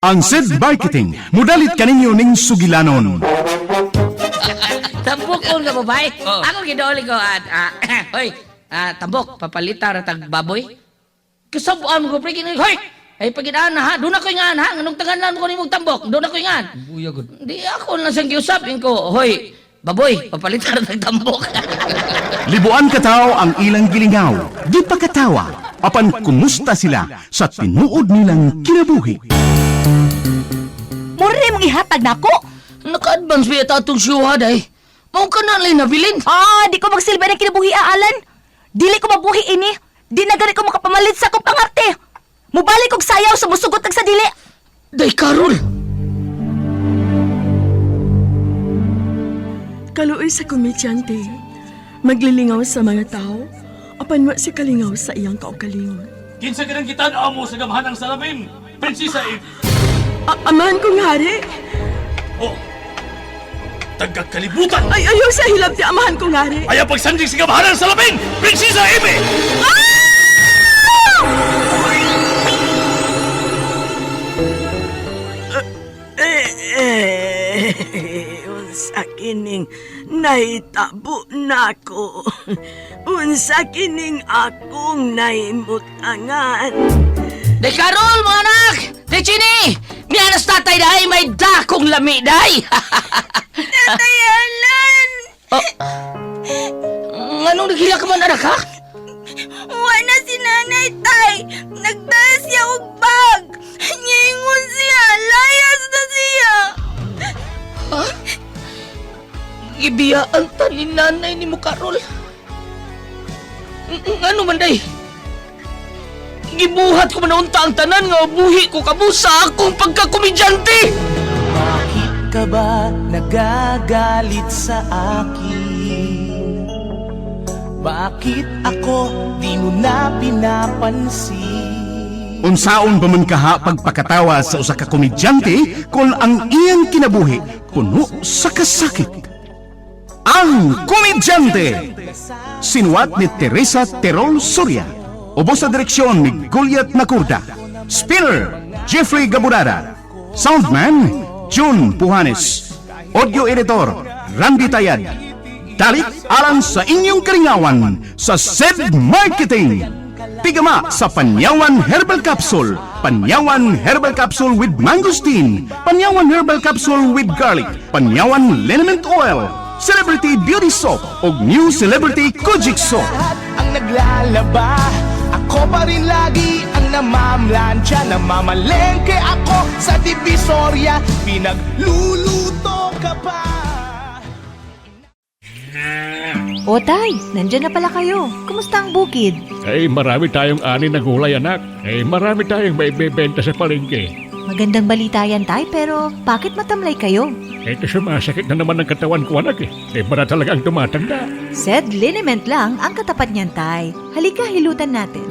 Ang SED Marketing, mudalit kaninyo ning sugilanon. Tambok ko nga babae. Ako gidooli ko at hoy, tambok papalita ra tag baboy. Kasab-an ko pre kini hoy. Ay pagidaan na ha, doon ako ingan ha, nganong tanganan ko nimong tambok, doon ako ingan. Buya gud. Di ako lang siyang giusap ko, hoy, baboy, papalita ra tag tambok. Libuan kataw ang ilang gilingaw, di pa katawa, apan kumusta sila sa tinuod nilang kinabuhi. Mura mong ihatag nako. Naka-advance ba yata atong siyuha day? Mao ka na lang nabilin. Ah, di ko magsilbi ng kinabuhi, Alan. Dili ko mabuhi ini. Di na gani ko makapamalit sa akong pangarte. Mubalik og sayaw sa musugot ag sa dili. Day Karol. Kaluoy sa komedyante. Maglilingaw sa mga tao, apan wa si kalingaw sa iyang kaugalingon. Kinsa ka nang gitan-aw mo sa gamhan ng salamin, Prinsesa Eve? Amahan kong hari! Oh, tagakalibutan! Ay, ayaw sa hilabti, amahan kong hari! Ayaw pagsandig sa gamhan ng salamin, Prinsesa Eve! Eh, unsa kining nahitabo nako. Unsa kining akong nahimutangan. Day Karol, mga anak! Day Chini! Mianas tatay day, may dakong lami day! Tatay Alan! Oh. Nganong naghila ka man, anak, ha? Wa na si nanay tay. Nagdala siya og bag. Niingon siya, layas na siya. Gibiyaan ta ni nanay ni mo, Karol. Ngano man, day? Gibuhat ko man unta ang tanan nga buhi ko kamo sa akong pagkakomedyante! Bakit ka ba nagagalit sa akin? Bakit ako di mo na pinapansin? Unsaon ba man kaha pagpakatawa sa usa ka komedyante kung ang iyang kinabuhi puno sa kasakit? Ang Komedyante! Sinuwat ni Teresa Terol Soria. Ubos sa direksyon ni Goliath Nakurda. Spinner, Jeffrey Gaburada. Soundman, June Puhanes. Audio editor, Randy Tayad. Dalit alang sa inyong karingawan sa SED Marketing. Tigama sa Panyawan Herbal Capsule, Panyawan Herbal Capsule with Mangosteen, Panyawan Herbal Capsule with Garlic, Panyawan Liniment Oil, Celebrity Beauty Soap ug New Celebrity Kojic Soap. Lahat ang naglalaba, ako pa rin lagi ang namamlansya. Namamalengke ako sa Divisoria, pinagluluto ka pa. O tay, nandyan na pala kayo. Kumusta ang bukid? Eh, marami tayong ani na gulay, anak. Eh, marami tayong maibebenta sa palengke. Magandang balita yan, tay, pero bakit matamlay kayo? Eh, kasi masakit na naman ang katawan ko, anak. Eh, eh para talaga ang tumatanda. Said liniment lang ang katapat niyan, tay. Halika, hilutan natin.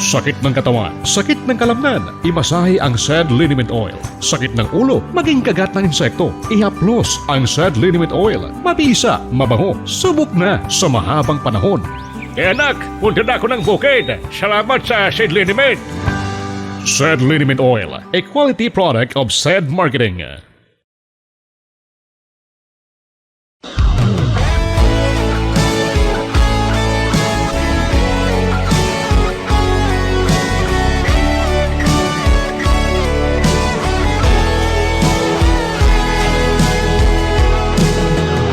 Sakit ng katawan, sakit ng kalamnan, imasahe ang Sad Liniment Oil. Sakit ng ulo, maging kagat ng insekto, ihaplos ang Sad Liniment Oil. Mabisa, mabango, subok na sa mahabang panahon. Eh anak, punta na ako ng bukid. Salamat sa Sad Liniment. Sad Liniment Oil, a quality product of Sad Marketing.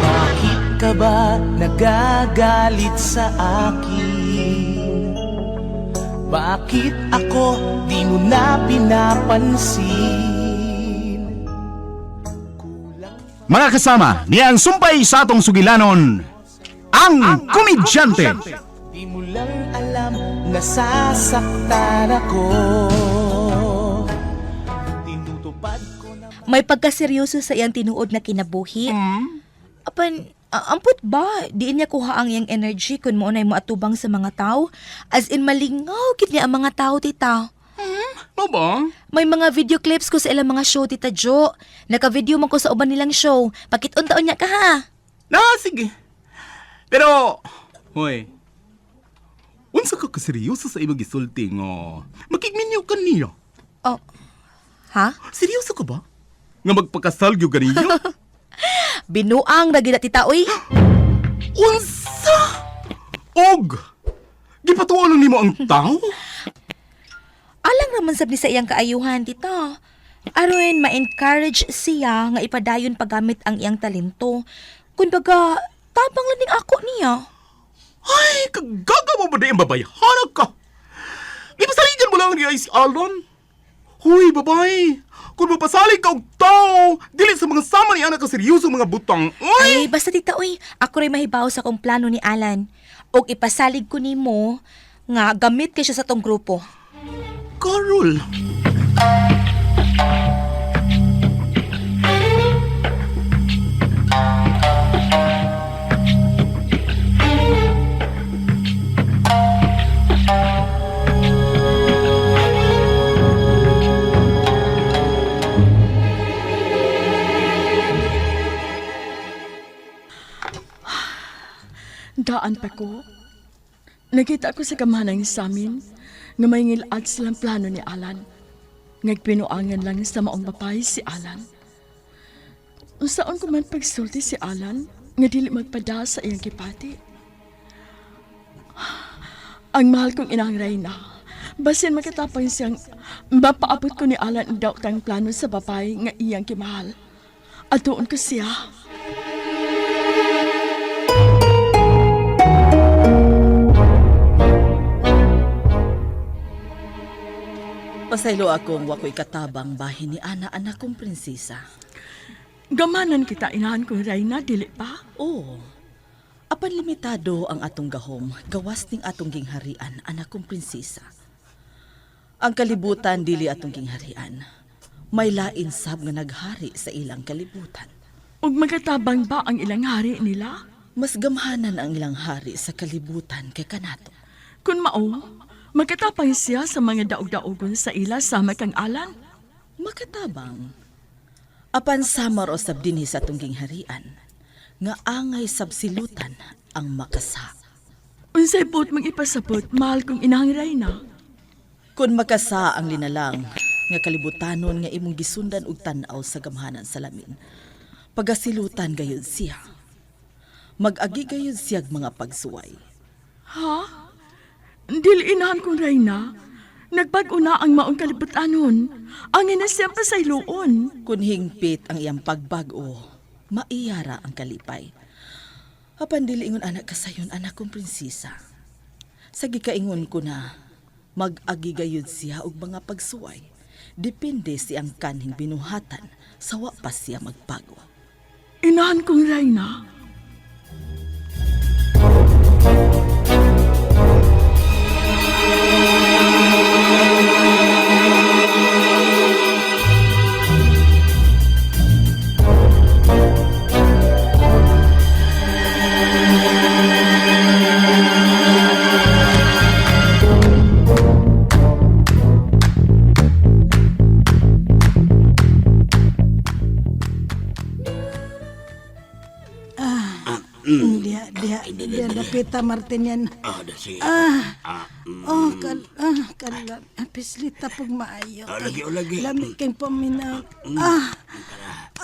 Bakit ka ba nagagalit sa akin? Bakit ako di mo na pinapansin? Mga kasama, niya ang sumpay sa atong sugilanon, ang Komedyante. Di mo lang alam nasasaktan ako. Tinutupad ko na May pagkaseryoso sa iyang tinuod na kinabuhi. Apan, ampot ba, diin niya kuha ang iyang energy kung mo mo atubang sa mga tao? As in, malingaw gid niya ang mga tao, tita. Mo ba? May mga video clips ko sa ilang mga show, Tita Jo. Naka-video man ko sa uban nilang show. Pakit-untaon niya ka, ha? Na, sige. Pero, hoy, unsa ka kaseryoso sa imong gisulti nga makigminyo ka niya? Oh. Ha? Seryoso ka ba? Nga magpakasal gyud ganiyo? Binuang ra gid na, tita, uy. Unsa? Og! Gipatuo lang nimo ang tao? Alang raman sab ni sa iyang kaayuhan, tita. Aron ma-encourage siya nga ipadayon paggamit ang iyang talento. Kunbaga, tabang lang ning ako niya. Ay, kagaga mo ba di ang babayhana ka? Ipasaligan mo lang niya si Alon. Huy, babay! Kung mapasalig ka og tao, dili sa mga sama ni anak ka seryoso mga butang. Ay, Uy! basta tita, uy, ako rin mahibaw sa kong plano ni Alan. Og ipasalig ko nimo nga gamit kay siya sa tong grupo. Carol! Daan pa ko. Nakita ko sa kamanang samin nga may ngilad silang plano ni Alan. Ngagpinuangan lang sa maong babae si Alan. Unsaon ko man pagsulti si Alan nga dili magpada sa iyang kipati. Ang mahal kong inang Reyna, basin makatapang siyang mapaabot ko ni Alan ang daotang plano sa babae nga iyang kimahal. Atuon ko siya. Pasaylo akong wako'y katabang bahin ni Ana, anak kong prinsesa. Gamanan kita inahan kong Reyna, dili pa? Oo. Apan limitado ang atong gahom, gawas ning atong gingharian, anak kong prinsesa. Ang kalibutan dili atong gingharian. May lain sab nga naghari sa ilang kalibutan. Ug magatabang ba ang ilang hari nila? Mas gamhanan ang ilang hari sa kalibutan kay kanato. Kun mao, makatapang siya sa mga daog-daogon sa ila sama kang Alan. Makatabang. Apan samar o sab dinhi sa atong gingharian, nga angay sab silutan ang makasa. Unsay buot mong ipasabot, mahal kong inahang Reyna. Kun makasa ang linalang nga kalibutanon nga imong gisundan og tan-aw sa gamhanan sa lamin. Pagasilutan gayud siya. Mag-agi gayud siyag mga pagsuway. Ha? Dili inahan kong Reyna. Nagbag-o na ang maong kalibutanon. Ang ina siyang pasayloon. Kun hingpit ang iyang pagbag-o, maiyara ang kalipay. Apan dili ingon anak kasayon anak kong prinsesa. Sa gikaingon ko na mag-agi gayud siya og mga pagsuway. Depende siyang kanhing binuhatan sa wa pa siya magbago. Inahan kong Reyna. Diha, diha, diha, dapita Martin yan. Ah, da, sige. Ah, oh, kal, ah, kala, pislita pag maayo. Ah, lagi, oh, lagi. Lami kang paminaw. Ah,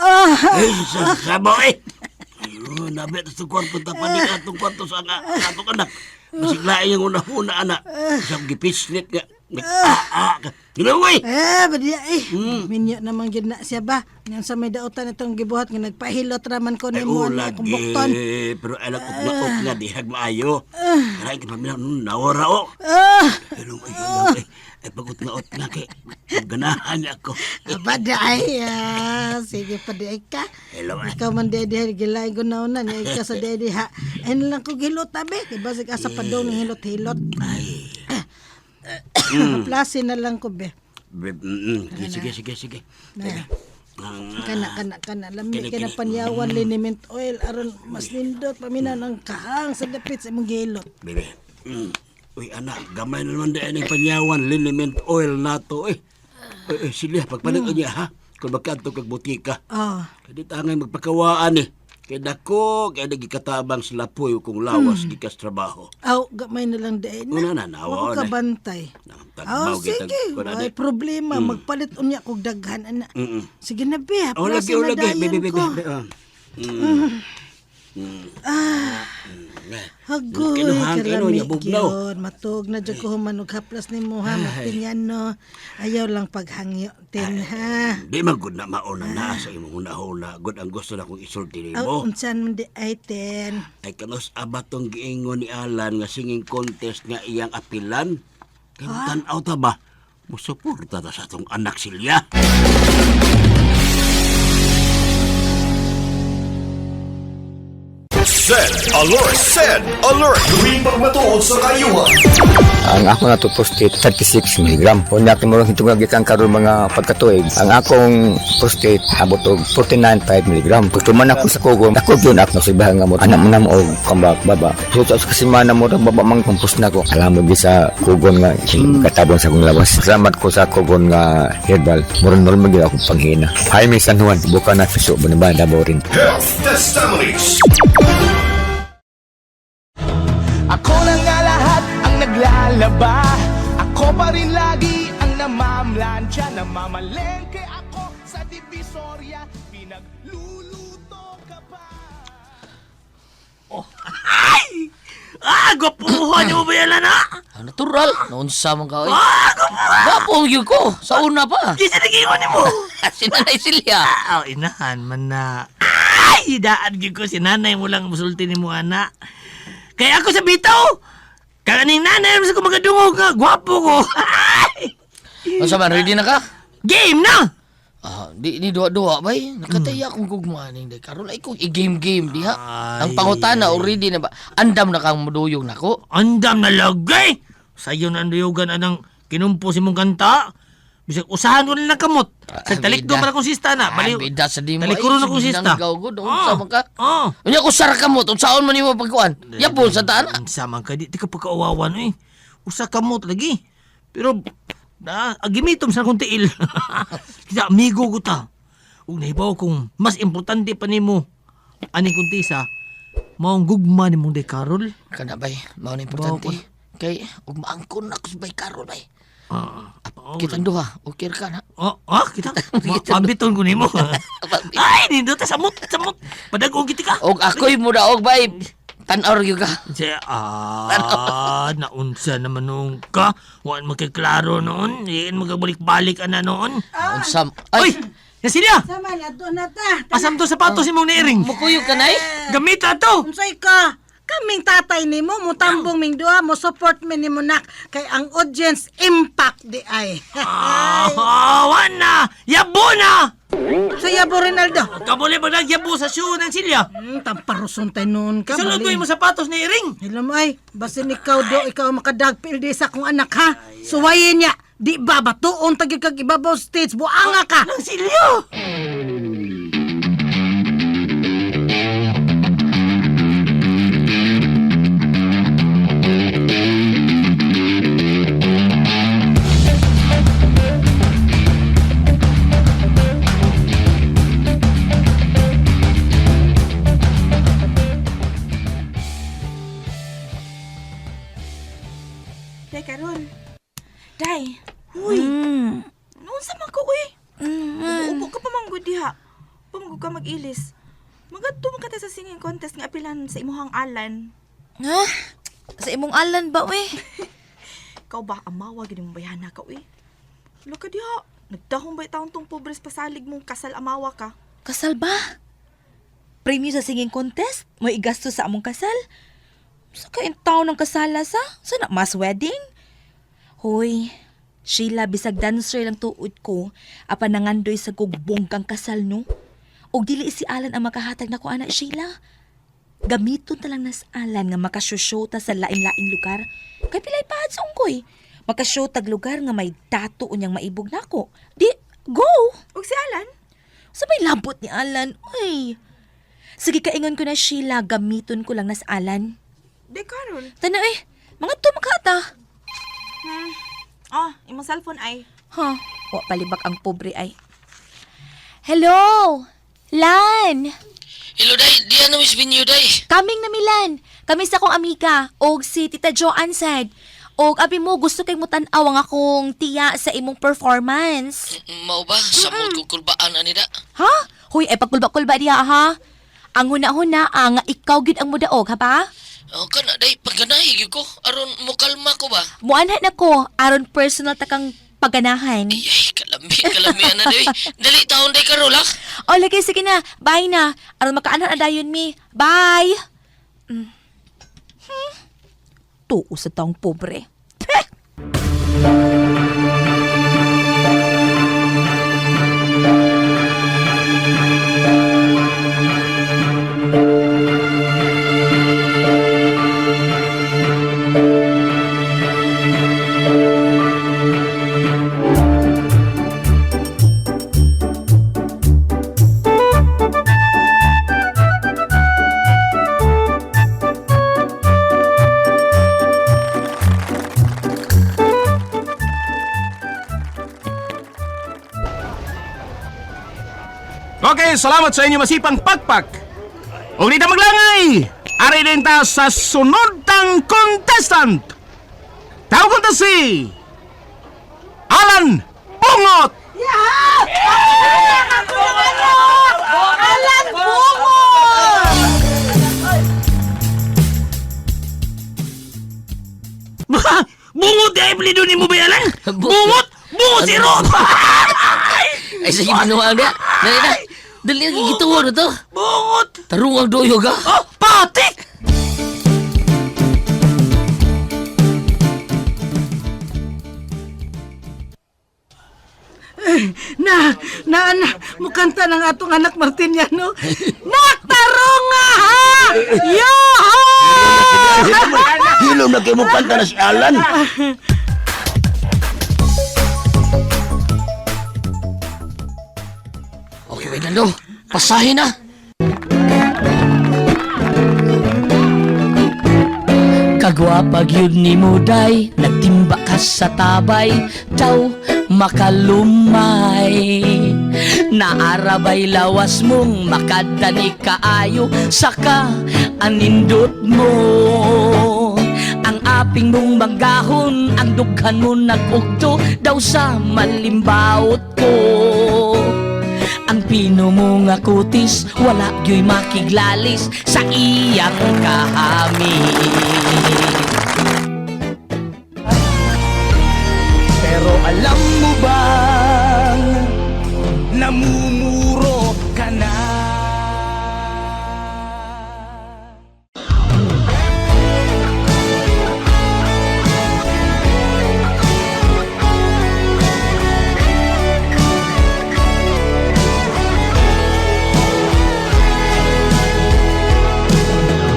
ah, Ay, sa sabo eh. Ayun, nabi sa kwarto ta panik atong kwarto sa nga atong anak. Masiglain yung una-una anak. Sa gipislit nga. Ah, ah. Ginawa eh. eh, ba diha eh. Minyo namang gid na siya ba? Yan sa may dautan itong gibuhat nga nagpahilot raman ko Ay, ni mo oh, na lagi. akong bukton. Pero alam ko na ok nga dihag maayo. Karay ka paminaw nawara o. Ah, Pero ay, ay, ay, ay pagut nga ot nga kay ganahan niya ako. aba di ay, ah, sige pa di ay ka. Hello, ah. Ikaw man di diha gilain ko na una niya ikaw sa di diha. Ay na lang ko gilot abe, kay basig asa pa daw ng hilot-hilot. Ay. Plase na lang ko be. Babe, Sige, sige, sige. Teka. Ang, Kana kana kana lami Kini, kay na kini. panyawan liniment oil aron mas nindot paminaw ng kahang sa dapit sa imong gilot. Bebe. Uy, anak, gamay na naman dahil ang panyawan, liniment oil nato eh. Uy, uy, sige, pagpalit niya ha. Kung magkanto kag butika. Oh. Kadi tangay magpakawaan eh. Kay dako kay nagikatabang sa lapoy kung lawas gikas trabaho. Aw, gamay na lang dahil na. Una na, na, Wa ko awa na. kabantay. Tagbaw Aw, kitag- sige. kuan, Ay, ade. problema. Magpalit unya kog daghan, ana. Mm-mm. Sige na, be. Oh, lagi, Haplasin oh, na lagi. dayon Be, be, be, ko. be, ah. Mm. Mm. Ah. Hagoy, Kinuhan, kinu, kalami niya, bugnaw. gyud. Matug na jud ko human og haplas nimo ha, Martiniano. Ayaw lang paghangyo tin ha. Di man gud na mauna na sa imong hunahuna. Gud ang gusto na kong isulti Aw, nimo. unsan man di ay ten. Ay kanos abatong giingon ni Alan nga singing contest nga iyang apilan. Kay tan-aw ta ba? Musuporta ta sa atong anak Silya. Send alert! Send alert! Tuwing pagmatuod sa kayuhan. Ang ako na to prostate 36 mg. Unya kay murag hitungag gikan karon mga pagkatuig. Ang akong prostate abot og 49.5 mg. Pagtuman ako sa kugon, ako gyud ako nasibahan nga mo anak mo na mo og kambak baba. So sa kasimana mo baba mang kumpos na ko. Alam mo gyud sa kugon nga katabon sa akong lawas. Salamat ko sa kugon nga herbal. Murag normal gyud akong panghina. Jaime San Juan, buka na piso Banaban, Davao rin. Health Testimonies. Ako na nga lahat ang naglalaba. Ako pa rin lagi ang namamlansya. Namamalengke ako sa Divisoria. Pinagluluto ka pa. Ay! Ah, gwapuhan mo ba yan na? Ah, natural. Naunsa man ka, oy. Ah, gwapuhan! Gwapo gyud ko. Sa una pa. Kinsa nagingon nimo? Si Nanay Silya. Ah, oh, inahan man na. Ay, daan gyud ko si nanay mo lang musulti nimo ana. Kaya ako sa bitaw. Kaganing nanay mo sa ko magadungog nga gwapo ko. Ay! Unsa man, ready na ka? Game na. Ah, di ni duha-duha bay. Nakataya akong gugma ning day. Karon ay kong i-game-game diha. Ang pangutana already na ba? Andam na kang muduyog nako. Andam na lagay. Sayo na ang duyugan anang kinumpo si mong kanta. Bisag usahan ko na lang kamot. Sa talikdo bida. para kong sista na. Ah, bida sa di mo. Talikuro na kong sista. Nanggaw gud. Unsa man ka? Oh. Unya ko sara kamot. Unsaon man nimo pagkuan? Yapon sa taan. Unsa man ka di ti ka pagkauwawan eh. Usa kamot lagi. Pero na agimitom sa akong tiil. Kita amigo ko ta. Ug nahibaw kung mas importante pa nimo aning kuntisa maong gugma nimong day Carol. Kana bay, mao na importante. Kay ug maangkon na ko sa bay Carol bay. Ah, Kitang duha, okay ra ka na. Oh, ah, kita. Pambiton ko nimo. Ay, nindot ta samot, samot. Padag-og giti ka. Og ako'y mudaog bay. Tan-aw ra gyud ka. Siya, ah, naunsa naman noon ka. Waan magkaklaro noon. Iin magkabalik-balik ana noon. Unsa? Ay! Nasilia! Sama na to na ta. Asam to sapatos imong niiring. Mukuyog ka nay? Gamita to. Unsay ka? Kaming tatay nimo mutambong ming duha mo support mi nimo nak kay ang audience impact di ay. Ah, wan na! Yabo na! Sa yabo Ronaldo. Kabuli ba nagyabo sa shoe ng silya? Tamparuson tayo noon ka. Sulod mo yung sapatos ni Iring. Hello mo ay, basin ikaw do, ikaw ang makadagpil di sa akong anak ha. Suwayin niya, di ba batuon tagi kag ibabaw stage, buanga ka. Ng silyo! Day, Carol. Day. Uy. Noon sa man ko, uy. Ubo ka pa manggod diha. Pamugod ka mag-ilis. Magadto man ka ta sa singing contest nga apilan sa imuhang alan. Ha? Sa imong alan ba, we? Ikaw ba, amawa gid mong bayana ka, uy. Wala ka diha. Nagdahong ba taon tong pobres pasalig mong kasal amawa ka? Kasal ba? Premyo sa singing contest? May igasto sa among kasal? Sa kain tao ng kasala sa? Sa na mass wedding? Hoy, Sheila, bisag dancer lang tuod ko, apan nangandoy sa gugbongkang kasal, no? Og dili si Alan ang makahatag na ko, anak Sheila. Gamiton ta lang nas Alan nga makasyusyota sa lain-laing lugar. Kay pilay pa sa ungkoy. Makasyotag lugar nga may dato unyang maibog nako. Di, go! Ug si Alan? Sa may labot ni Alan, uy. Sige, kaingon ko na Sheila, gamiton ko lang nas Alan. Day, Carol. Tana eh, mga tumakata. Oh, imong cellphone ay. Ha, wa palibak ang pobre ay. Hello, Lan. Hello, day. Di ano, Miss Venue, day. Kaming namilan. Kami sa akong amiga og si Tita Joanne sad. Og abi mo gusto kay mo tan-aw ang akong tiya sa imong performance. Mao ba? Samot ko kulbaan ani da. Ha? Huy, ay pagkulba-kulba diha ha. Ang huna-huna ang ikaw gid ang mudaog ha ba? Oh, kana day pagganahi gyud ko aron mo kalma ko ba? Muanhan ako aron personal ta kang pagganahan. Ay, kalami, kalami ana day. Dali taon day karon ha. O lagi sige na. Bye na. Aron makaanhan na dayon mi. Bye. Mm. Tuo sa taong pobre. Peh! Okay, salamat sa inyo masipang pagpak. Og di ta maglangay. Ari din ta sa sunod tang contestant. Tawag ta si Alan Bungot. Alan Bungot! Bungot di ay plido ni mo bayalan. Bungot! Bungot si Rob! Ay sige manual dia. Dali na. Dali na gituo na to. Bungot! Tarong ang doyog ha. Oh, patik! Na, na, na, mukanta ng atong anak Martiniano. Nak, tarunga ha! Yoho! Hilom na kayo mong kanta na si Alan. Okay, wait lang Pasahin na. Kagwapa gyud ni Muday, nagtimba ka sa tabay, daw makalumay. Naarabay lawas mong makadani kaayo, saka anindot mo. Ang aping mong manggahon, ang dughan mo nagugto, daw sa malimbaot ko. Ang pino mo nga kutis, wala gyo'y makiglalis sa iyang kahamin. Pero alam mo bang namumuro ka na?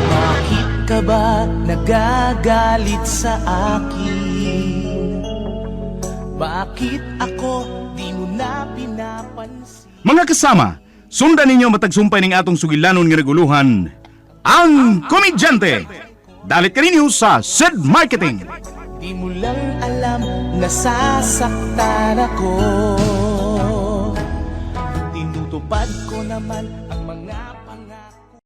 Bakit ka ba nagagalit sa akin? Bakit ako di mo na pinapansin? Mga kasama, sundan ninyo matagsumpay ning atong sugilanon nga reguluhan, ang komedyante. Dalit kaninyo sa Sid Marketing. Di mo lang alam nasasaktan ako. Tinutupad ko naman ang mga